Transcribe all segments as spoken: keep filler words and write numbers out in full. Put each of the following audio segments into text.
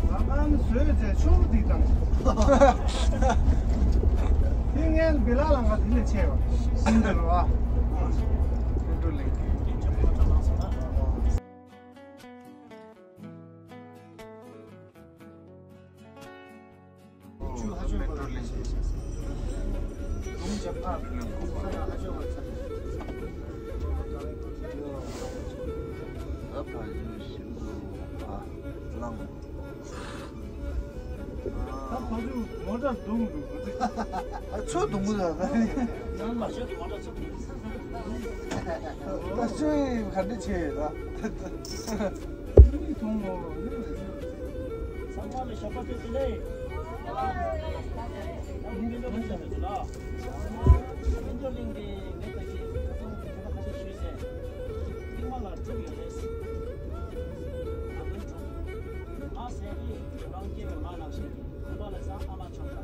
ལམ་ཁང་བཟོས་རྗེས་ཆུ་བོ་འདི་དང་། དེ་ངའི་བི་ལ་ལམ་ཁ་དེ་ལས་ཆེ་བ། ཟིན་འདི་རུ་བ། ད་ཕ་ཚུ་མོ་ཊ་རྡུང་འདུག་ཨ་ཚུར་རྡུང་གི་རེད། ད་ནང་ལ་ཞོག་གི་མོ་ཊ་ཚུར་རྡུང་། ད་ཚུར་ག་འདྲ་བྱས་ཡོད་ད། ཚང་མ་ལ་ཞབས་པ་སྟོན་ཞུ་ལེ། ད་ཡིན་གྱི་འདུག་ན་བཤད་མི་འདུག་ལ། དཔལ་འབྱོར་གླིང་པས་ངེད་ལྟ་གི་ཁ་སང་གི་ཁ་ཁ་ཤས་ཞུས་ཟེར། རྙིང་མ་ལ་སྒྲུབ་ཡོད་རེད། ཨ་མའི་གྲོགས། ང་ཟེར་གི་རང་སྐྱེ་བའི་མ་ནང་བཞིན་གྱི་ཁོ་པ་ལ་ས་ཨ་མ་ཆོག་ད།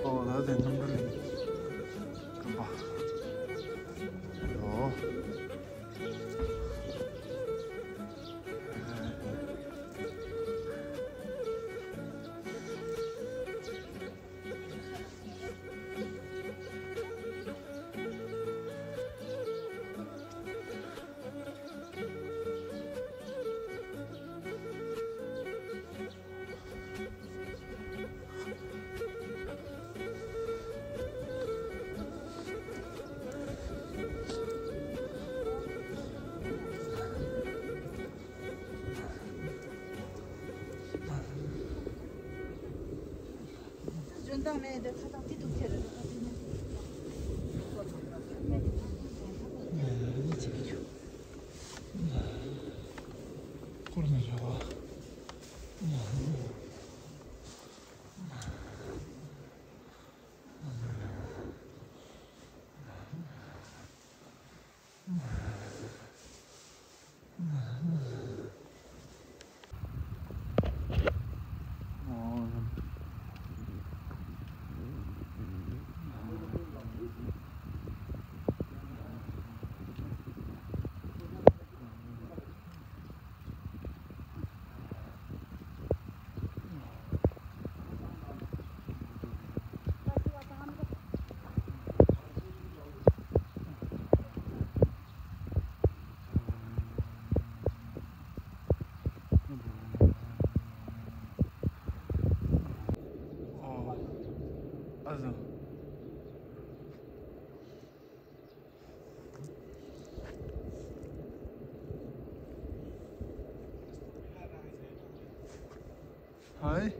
ཨོ་ད་དེ་རྣམ་གྲོལ་གླིང་སྤྲུལ་པ། ཨོ། འཇོན་ཐང་མེད་དེ་ཁ་ཐག་དེ་ཐུག་ཁྱེར་རེད། སྐོར་མི་ཆོག་པ། ཧའི།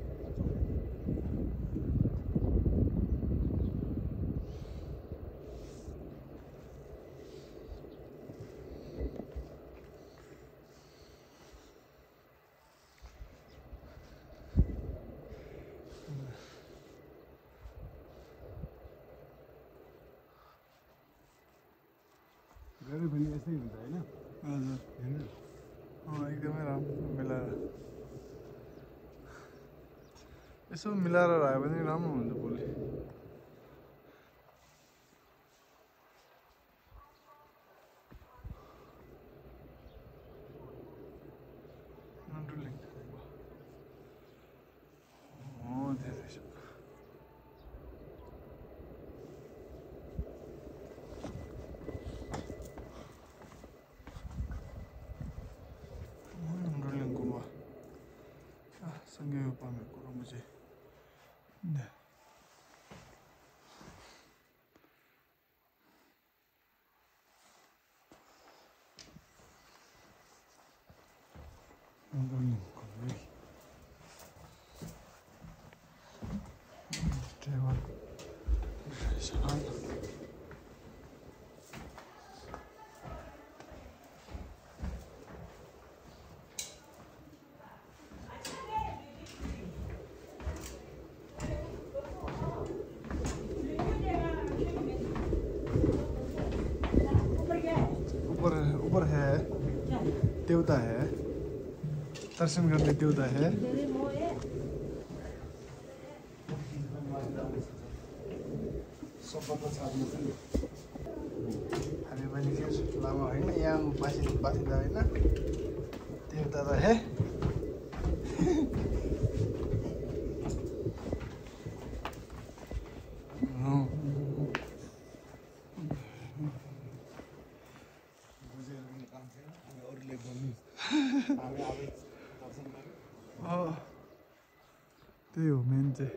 अरे बनी ऐसे ही होता है ना। हजुर। होइन। अँ, एकदमै राम्रो मिलाएर। यसो मिलाएर राख्यो भने राम्रो हुन्छ भोलि। नन्डुलिङ। अँ, त्यहाँ रहेछ। अँ, नन्डुलिङ गुम्बा। आ, संघीय रूपमा कुरो मुझे। ऊपर, ऊपर है, देवता है, दर्शन गर्ने देवता है। हामी पनि के लामा होइन, यहाँ बासी, बासिन्दा होइन, देवता त है। अँ। बुझेर पनि काम छैन, अनि अरूले गर्नु। हामी आफै दर्शन गर्नु। अँ, त्यही हो मेन चाहिँ।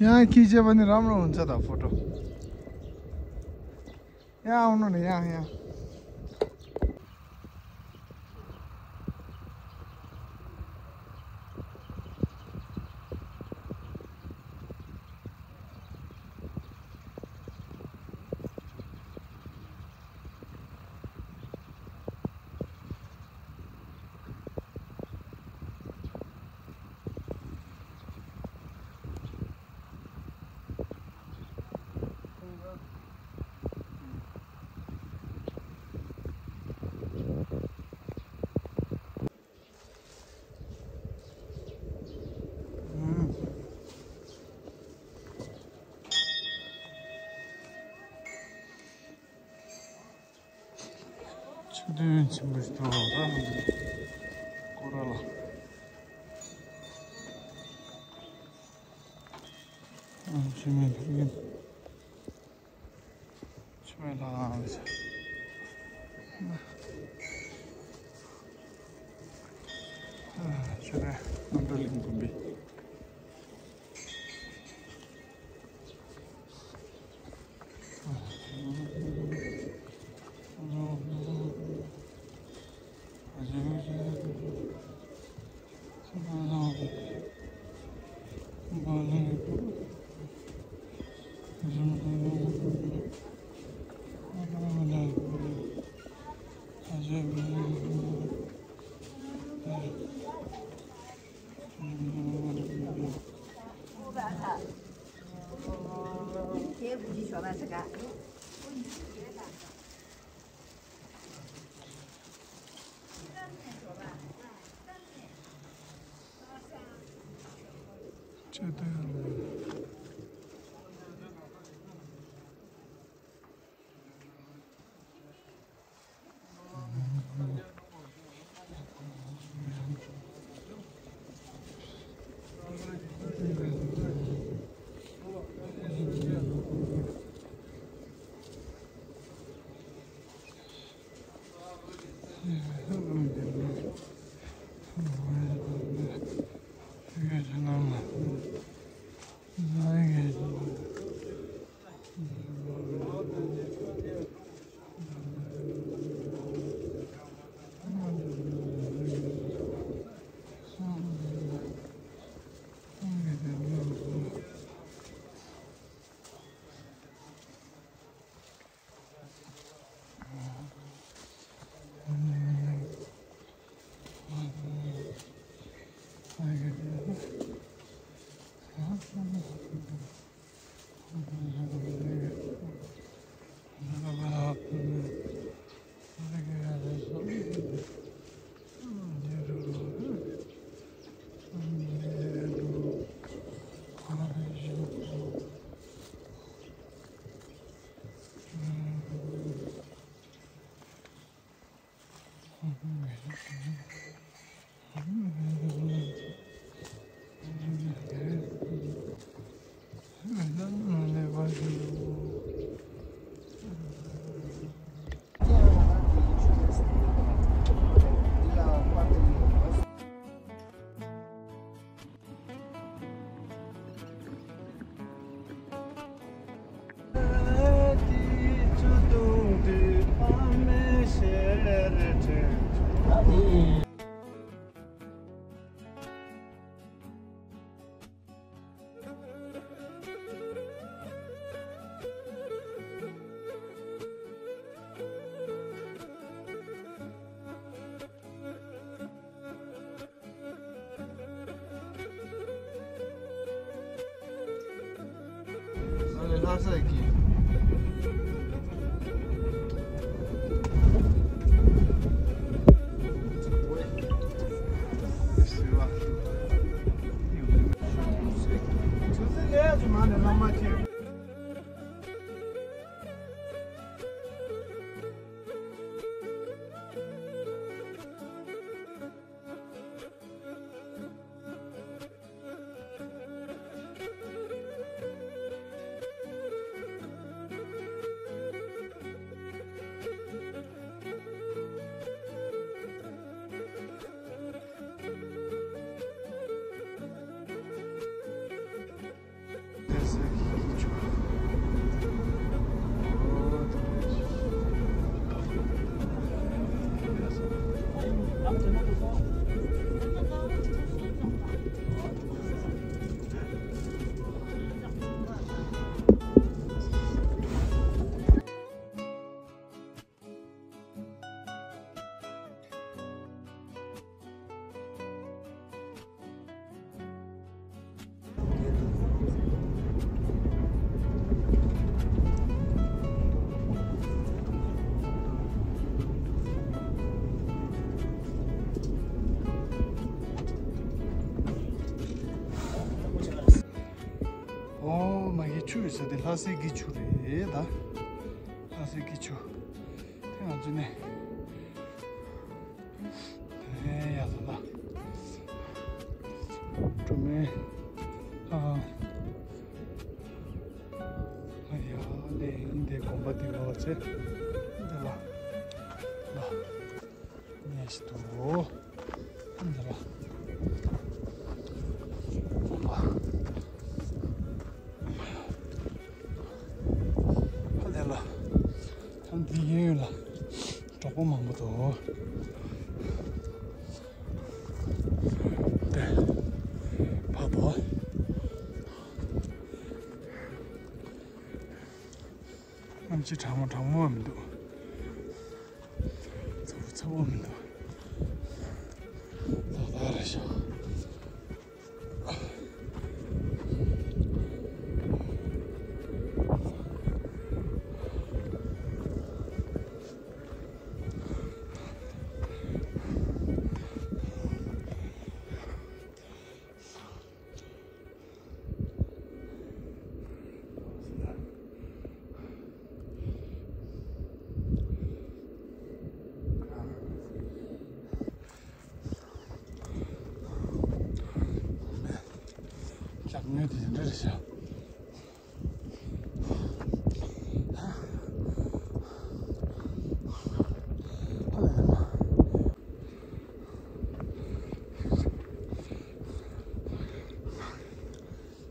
यहाँ खिच्यो भने राम्रो हुन्छ त फोटो। यहाँ आउनु न, यहाँ, यहाँ। ཆུ་དོན་ཆེན་པོ་ཞིག་འདུག་ད། སྐོར་ར་ལ། ཨ། ཆུ་མེད་ཕ་གི། ཆུ་མེད་ལ། ཨ། ཆུ་ར་ནམ་གྲུ་ལིང་དགོན་པའི། ཨ་ལེ་ལྷ་ས་གི། ཨོ་མ་གི་ཆུ་ཡོད་ས་དེ་ལྷ་སའི་གི་ཆུ་རེད་ད། ལྷ་སའི་གི་ཆུ། དེ་ང་ཚོ་ནས། དེ་ཡག་ས་ལ། གྲོ་མེ། ཨ། ཨ་ཡ་ལེ་ཡིན་དེ་དགོན་པ་དེ་ལ་བ་ཚེ། འདི་ལ། ལ། ནས་ཤི་དོ། འདི་ལ། ལ། ཨ་ལེ་ལ། ཨ་འདི་ཡིན་ལ། གྲོགས་པོ་མང་པོ་འདུག་དེ། བ་དོ། གནམ་གཤིས་གྲང་མོ་གྲང་མོ་མི་འདུག་ཚ་པོ་ཚ་པོ་མི་འདུག་ཏག་ཏག་རེད་ཤག་ལྕགས་དངོས་དེ་འདྲ་རེད་ཤག་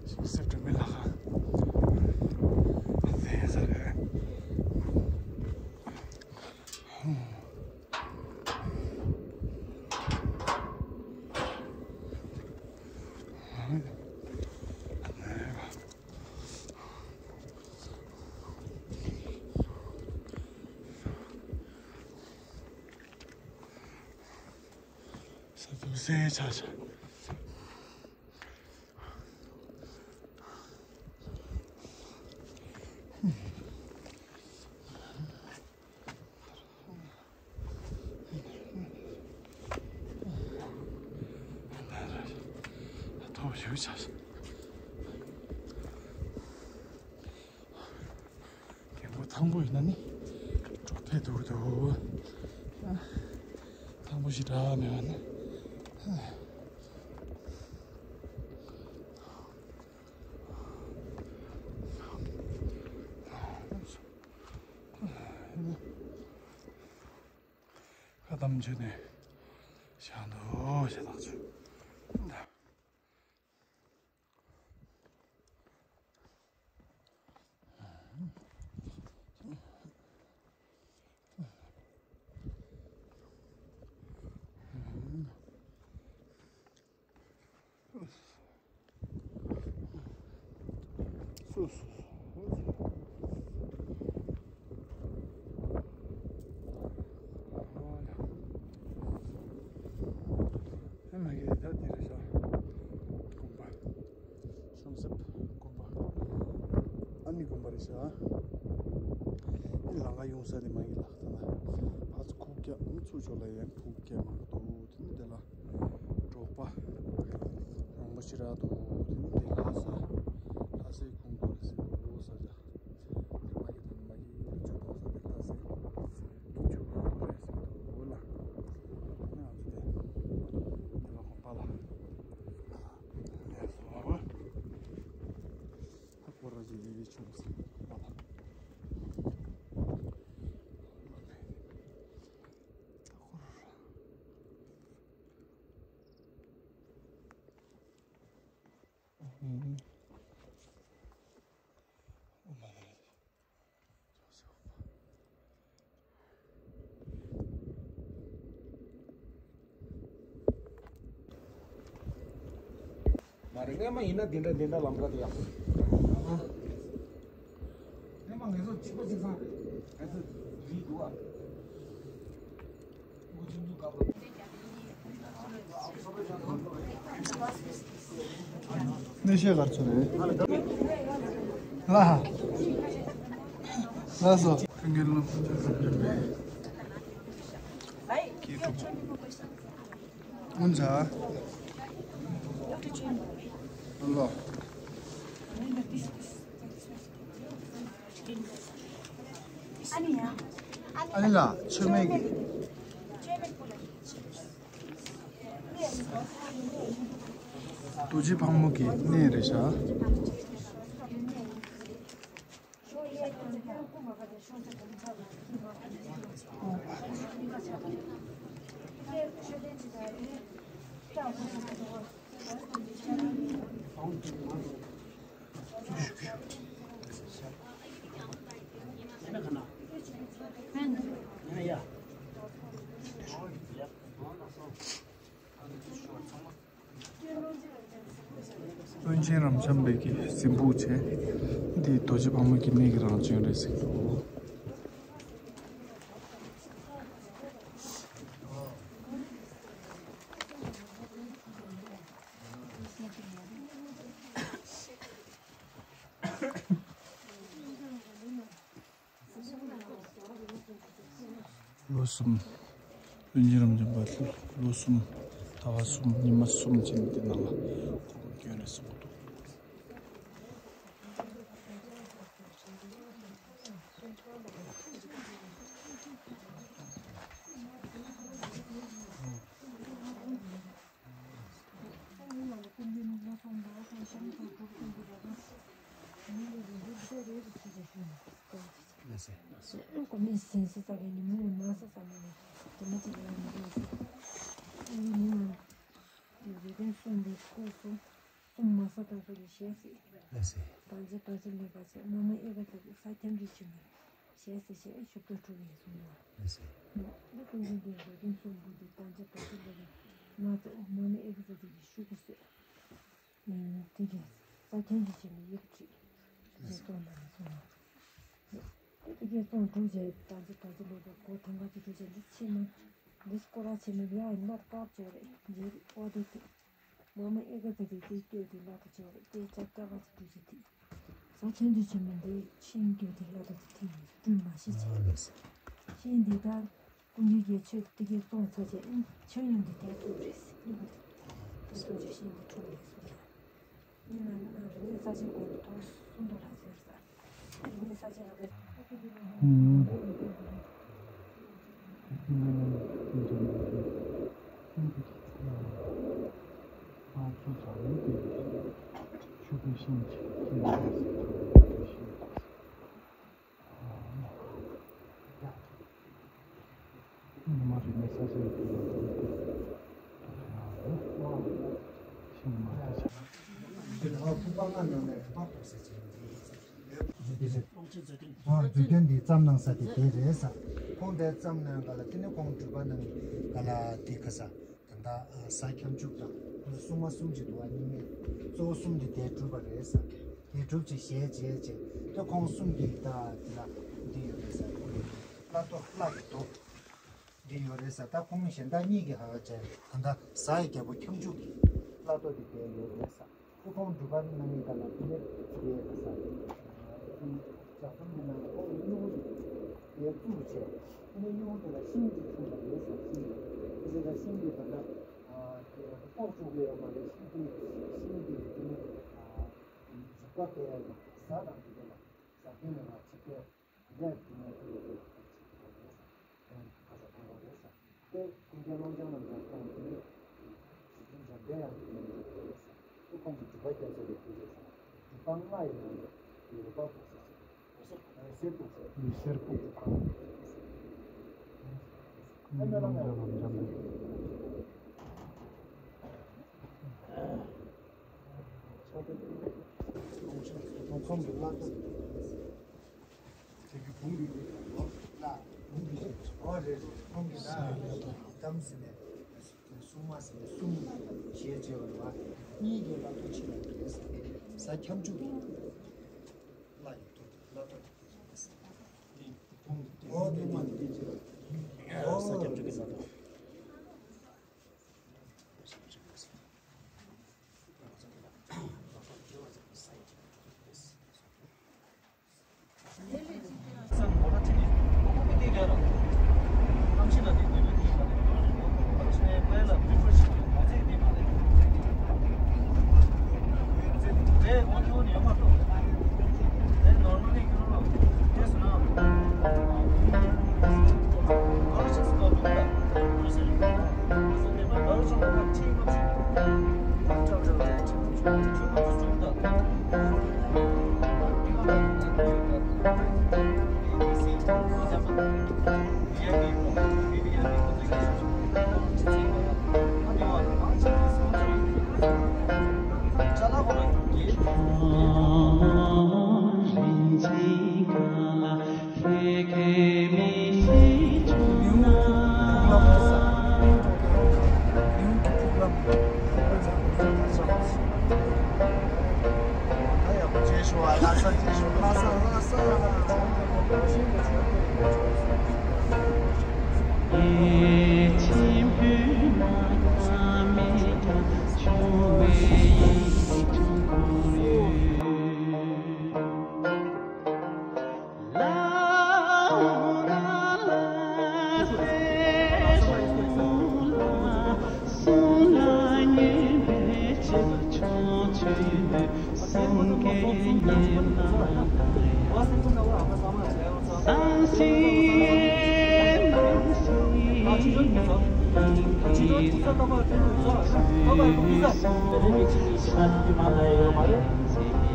ཤིང་སེ་སྒྲོན་མེ་ལ་ཁ། ཟེར་ས་རེད། ས་ཐོབ་སའི་ཆ་ཆ། ཐོབ་ཞུ་ཆ་ཆ། རྒན་པོ་ཐང་པོ་ཡིན་ན་ནི་འགྲོ་ཐད་འདུག་འདུག་ཐང་པོ་ཞིག་འདྲ་མེད་པ་ནི། བསམ་བརྗོད་ནས་བཞག་འདུག་ཞེ་དྲག་ཆུ། སོ་སོ་སོ། ཨ་མ་གི་ད་དེ་རེད་ཤག་དགོན་པ། ཤམ་སེབ་དགོན་པ། ཨ་ནི་དགོན་པ་རེད་ཤག་ཨ་ནི་ལམ་ཁ་ཡོང་ས་དེ་མ་གི་ལགས་ད་ན། ཕར་ཚུར་ཁུག་རྒྱག་མི་ཚུར་ཕྱོགས་ལ་ཡང་ཁུག་རྒྱག་མང་པོ་འདུག་དེ་ནི་དེ་ལ། འབྲོག་པ་མང་པོ་ཞིག་རག་འདུག་དེ་ནི་དེ་ལྷ་ས། ལྷ་སའི་ཁུངས་གཏོགས་རེད་ཟེར་འདུག་ས་ཆ། དེ་མ་གི་དང་མ་གི་ཆུ་གཏོང་ས་དེ་ལྷ་སའི་ཆུ་གཏོང་རེད་ཟེར་འདུག་ལ། ང་ཚོ་དེ་དེ་ལ་གོམ་པ་ལ་ལས་སོ། ཧ་གོ་ར་ཇི་ལི་ལི་ཆུང་ཟེར་གོམ་པ་ལ། མ་རེད། སྔས་མ་ཡིན་ན་འདི་འདྲ་འདི་འདྲ་ལམ་ཁ་དེ་ཡག་པོ་རེད། སྔས་མ་ངེད་ཚོ་གཅིག་པ་གཅིག་སང་རེད། ངེད་ཚོ་རིག་འདུག་ཨ། གནས་བཤད་གར་ཚོ་རེད། ལ། ལ་སོ། ཁྱོད་ངའི་སློབ་གྲྭ་ཚོ་རེད་པས། སྐྱིད་སྡུག་སྔོན་ཆ། ལོ། ཨ་ནི་ལ་ཆོས་མེད་ཀྱི། རྡོ་རྗེ་ཕག་མོ་གི་གནས་རེད་ཤག་ཀུན་མཁྱེན་རབ་འབྱམས་པའི་གི་གཟིམ་ཕུག་བྱས། འདི་རྡོ་རྗེ་ཕག་མོ་གི་གནས་ཀྱི་རང་བྱོན་རེད་ཟེར་འདུག་ལོ་གསུམ། ཀུན་མཁྱེན་རབ་འབྱམས་པ་ལོ་གསུམ། ཟླ་བ་གསུམ། ཉི་མ་གསུམ་བྱས་ནས་དེ་ནང་ལ་སྐུ་འཁོར་བསྐྱོན་རེད་གསུངས་འདུག་ལགས་སོ། ཀོ་མིན་སེང་སི་ཙག་གི་ཉིན་མོའི་མ་ས་ཙམ་མ་ནས་དེ་མ་ཅིག་ཡང་མི་འདུག་ཨ་ནི་མི་མང་དེ་རེ་ལྡན་གསུམ་པའི་སྐོར་སུ། གསུམ་མ་ས་དང་སོགས་ཀྱི་ཞལ་གཟིགས། ལགས་སོ། དང་ཆེ་དང་ཆེ་ལེགས་པ་ཆེ་མ་མ་ཨེ་ཀ་ཐ་གི་ས་ཁྱམས་རིགས་ཆེན་པོ། ཞལ་གཟིགས་ཞལ་ཞུ་བདེ་འགྲོ་བའི་གསུང་བ། ལགས་སོ། ནོ། ལེགས་ཀུན་གྱི་འདི་རེ་ལྡན་གསུམ་པོ་འདི་དང་ཆེ་དང་ཆེ་ལེགས་པ་མ་ཐ་མ་མ་ཨེ་ཀ་ཐ་གི་ཞུ་དགོས་ཟེར། དེ་གས་ས་ཁྱོན་གྱི་ཆེན་མོའི་དབྱིབས་ཀྱི་རྗེས་སྟོན་ལ་སོང་བ། དེ་གས་སྟོང་དྲུག་བྱས་ད་ཅི་ད་ཅི་ལོ་དང་གོ་ཐང་ག་ཅི་དྲུག་བྱས་འདི་ཕྱི་ནང་འདི་སྐོར་ར་ཆེན་མོའི་ཡ་ཡིན་ན་དཀར་བྱས་རེད་འདི་ཨོ་དེ་དེ་མ་མ་ཨེ་ཀ་དེ་དེ་དེ་སྐྱོད་དེ་ལ་དུ་བྱས་རེད་དེ་ཅག་ཀ་ག་ཅི་དྲུག་བྱས་དེ་ས་ཁྱོན་གྱི་ཆེན་མོ་འདི་ཕྱིན་སྐྱོད་དེ་ལ་དུ་དེ་དེ་སྤྲུལ་མ་ཤི་བྱས་ཤིང་འདི་ལྟར། ཀུན་གྱི་རྒྱལ་མཆོག་དེ་གའི་སྟོང་ཚ་ཆེ་ཨིན་ཆོས་ཡོན་གྱི་དེ་ཐུག་རེད་ཟེར་ནི་མ་རེད། དེ་སོང་ཆེ་ཤིང་གི་ཁྲོད་ལས་སོང་ཡ། ཡིན་ན་ཡིན་ན་རིག་གནས་གསར་བརྗེ་གོང་དུ་གཏོང་གསུང་དུ་ལ་ཟེར་ས། རིག་གནས་གསར་བརྗེ་རག་པའི། ཨུམ། ཉི་མ་རེ་ནས་ས་ཆ་ ནང་ནས་རིམ་པ་འགོག་ཟེར་བྱས་ཡིན་དེ་ཡིན་ཟེར། ཨོ་མཛོད་བདུན་འདི་བརྩམས་གནང་ས་དེ་དེ་རེད་ས། ཁོང་དེ་བརྩམས་གནང་ག་ལ་དེ་ནས་ཁོང་སྒྲུབ་པ་གནང་ག་ལ་དེ་ག་ས། ད་ལྟ་ས་ཁྱབ་འཇུག་དང་སྲུང་མ་གསུམ་གྱི་འདུ་བ་གཉིས་མེད་གཙོ་བོ་གསུམ་དེ་དེ་གྲུབ་པ་རེད་ས། དེ་གྲུབ་ཅིག་ཞལ་མཇལ་ཅིག་དེ་ཁོང་གསུམ་གྱི་ད་དེ་ལ་འདི་ཡོད་རེད་ས། བླ་ཏོ་བླ་ཡི་ཏོ་འདི་ཡོད་རེད་ས། ད་ཁོང་གཞན་དག་གཉིས་ཀྱི་ཧ་ཅང་ད་ལྟ་ཟ་ཡི་རྒྱལ་པོ་ཁྱབ་འཇུག་གི་བླ་ཏོ་དེ་དེ་ཡོད་རེད་ས། ཁོ་ཁོང་སྒྲུབ་པ་གནང་མཁན་ག་ལ་དེ་ནས་དེ་ཡོད་རེད་ས། ལྗགས་རྩོམ་གྱི་ནང་ལ་ཁོང་གི་སྨྱུ་གུ་དེ་བཙུགས་བྱས། དེ་ནས་སྨྱུ་གུ་དེ་ལ་ཤིང་གཅིག་བཙུགས་པ་རེད་ཟེར། ཤིང་གཅིག་དེ་ལ་ཤིང་གཅིག་ད་ལྟ་ལྐོག་བཅུག་གི་ཡོད་མ་རེད། ཤིང་གཅིག་ཤིང་གཅིག་དེ་ནས་རིག་པ་དེ་ལ་ཟ་དང་དེ་ལ་ཟ་མཁན་ལ་ང་ཅིག་དེ་འདྲ་དེ་ནས་དེ་ལ་དེ་ལ་ཁ་ས་ཐོན་པ་རེད་ཟེར། དེ་ཀུན་མཁྱེན་ཀློང་ཆེན་རྣམ་རྒྱལ་ཁོང་གིས་ཞི་མཐུན་འཇམ་དཔལ་དབྱངས་ཀྱི་མིང་ལ་བཏགས་ཡོད་ཟེར། དེ་ཁོང་གིས་སྒྲུབ་པ་རྒྱལ་མཚན་གྱི་སྐུ་ཚེ་ཟེར། སྒྲུབ་པ་ལྔ་ཡི་ནང་ནས་ཡོད་པ་ཕུགས་སུ་ཆེ། སེར་ཕུགས་ཟེར། སེར་ཕུགས། ཨ་ནི་རྣམ་རྒྱལ་རྣམ་རྒྱལ། ཁོང་གི་བླ་སྒྲུབ། དེ་གི་བུམ་རིགས་ལ་ལ་བུམ་རིགས་ཨོ་རེད་རེད། ཁོང་གི་ལ་གཏམ་ཟེར་ནས་སྲུང་མ་ཟེར་ནས་གསུམ་ཞེས་བྱས་པ་ལ་གཉིས་ཀྱི་བླ་སྒྲུབ་ཕྱི་ལ་རེད་ཟེར། ས་ཁྱབ་འཇུག་གི་བླ་ཡི་ཏོ་བླ་ཏོ་དེ་རེད་ཟེར། འདི་བུམ་འདི་ཨོ་དེ་མ་འདི་ཅི་ལ་ས་ཁྱབ་འཇུག་གི་བླ་ཏོ།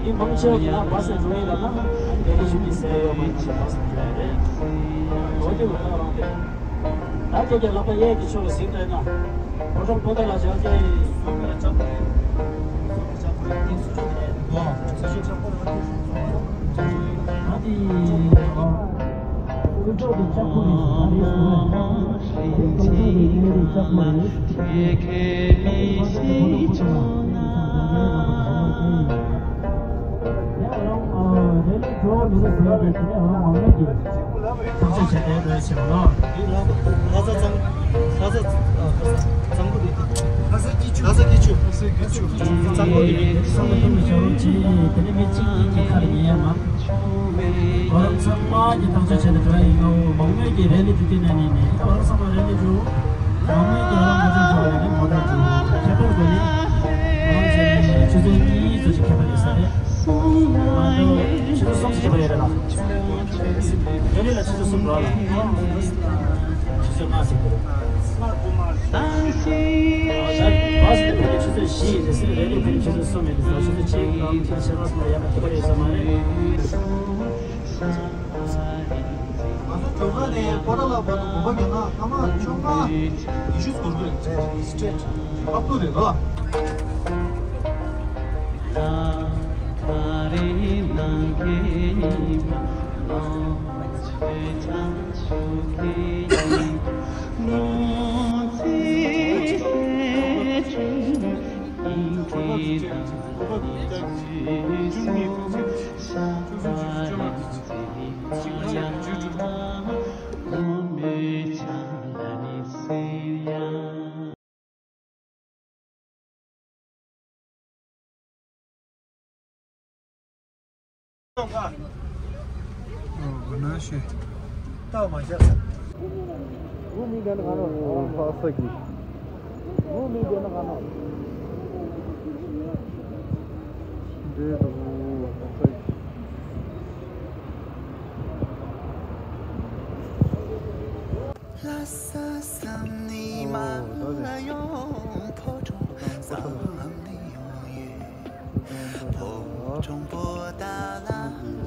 ཡིན། མང་ཆེ་བ་ཡིན་ན་བ་སེ་འགྲོ་ཡིན་ལབ་ན་ཨ་ནི་དེ་རིང་ཞུ་གི་ཟེར་ཡོད་མ་ཡིན་ཞེས་བ་སེ་འགྲོ་ཡ་རེད། འོ་དེ་བས་ད་རང་དེ་ད་ཁྱེད་ཀྱི་ལག་པ་གཡས་ཀྱི་ཕྱོགས་ལ་གཟིགས་འདོད་ན་ཕོ་བྲང་པོ་ཏཱ་ལ་བཞག་སྟེ་སོ་ཁ་ལ་ལྕགས་པོ་རེད། སོ་ཁ་ལྕགས་པོ་རེད། ཨ་དེ་ཨ་དེ་ཨ་དེ་ལྕགས་པོ་རེད། ཨ་དེ་སོ་ཁ་ལ་ལྕགས་པོ་རེད། ཐག་གཅོད་བྱས་ཏེ་འགྲོ་ཞེས་པ་ལ། ལྷ་ས་གཙང་ལྷ་ས་གཙང་པོ་རེད། ལྷ་ས་སྐྱིད་ཆུ། ལྷ་ས་སྐྱིད་ཆུ། ལྷ་ས་སྐྱིད་ཆུ། གཙང་པོ་རེད། བསམ་བློ་གཏོང་བའི་བྱ་རོགས་བྱེད། དེ་ནས་མི་གཅིག་གཉིས་ཀྱི་ཁ་ལ་ཉན་ཡ་མ། ཁོ་རང་ཚང་མ་གི་ཐག་གཅོད་བྱས་ནས་འགྲོ་ཡ་ཡིན་ནོ། མང་མོས་ཀྱི་རེ་ལི་དུ་དེ་ནས་ནི་ནི་ཁོ་རང་ཚང་མ་རེ་ལི་འགྲོ། མང་མོས་ཀྱི་རང་ཁ་ཚོན་འགྲོ་བ་ནི་མོ་ཊ་འགྲོ། ཁྱད་པར་དུ་ནི་ཁོ་རང་ཚོའི་ཆུ་ཚོད་གཉིས་ཙམ་ཞིག་ཁྱད་པར་ཡོད་ས་རེད། མ་འགྲོ་ཆུ་ཚོད་གསུམ་ཞིག་ཁྱད་པར་ཡོད་རེད་ལ། རེ་ལི་ལ་ཆུ་ཚོད་གསུམ་འགྲོ་ལ། ཆུ་ཚོད་ལྔ་ཞིག་འགྲོ། ཨོ་ད་བ་སི་དེ་ཕ་གི་ཆུ་ཚོད་བཞི་ཡིན་ཟེར། རེ་ལི་ཕ་གི་ཆུ་ཚོད་གསུམ་ཡིན་ཟེར། ཆུ་ཚོད་གཅིག་ཡིན་ཟེར། ཆེ་བ་སོང་ཡག་པ་ཐུག་པ་རེད་ས་མ་རེད། ང་ཚོ་བོད་ཁ་ནས་པོ་ཏཱ་ལ་བར་དུ་དགོན་པ་ཉོ་ན་སྐར་མ་བཅོ་ལྔ་ཉི་ཤུ་འགོར་གི་རེད། སི་ཊེ་ཊི་ཨབ་ཏུ་རེད་ལ། ཨོ་གོ་ན་ཤེས། ཏའོ་མ་ཤར་ས། འུ་མི་དེ་ན་ག་ནོ། ལྷ་ས་གི། འུ་མི་དེ་ན་ག་ནོ། འདྲེ་དང་ལྷ་ས་གི། ལྷ་ས་བསམ་ནི་མ་ཡོང་། ཕོ་བྲང་བསམ་ནི་ཡོང་ཡོད། ཕོ་བྲང་པོ་ཏཱ་ལ།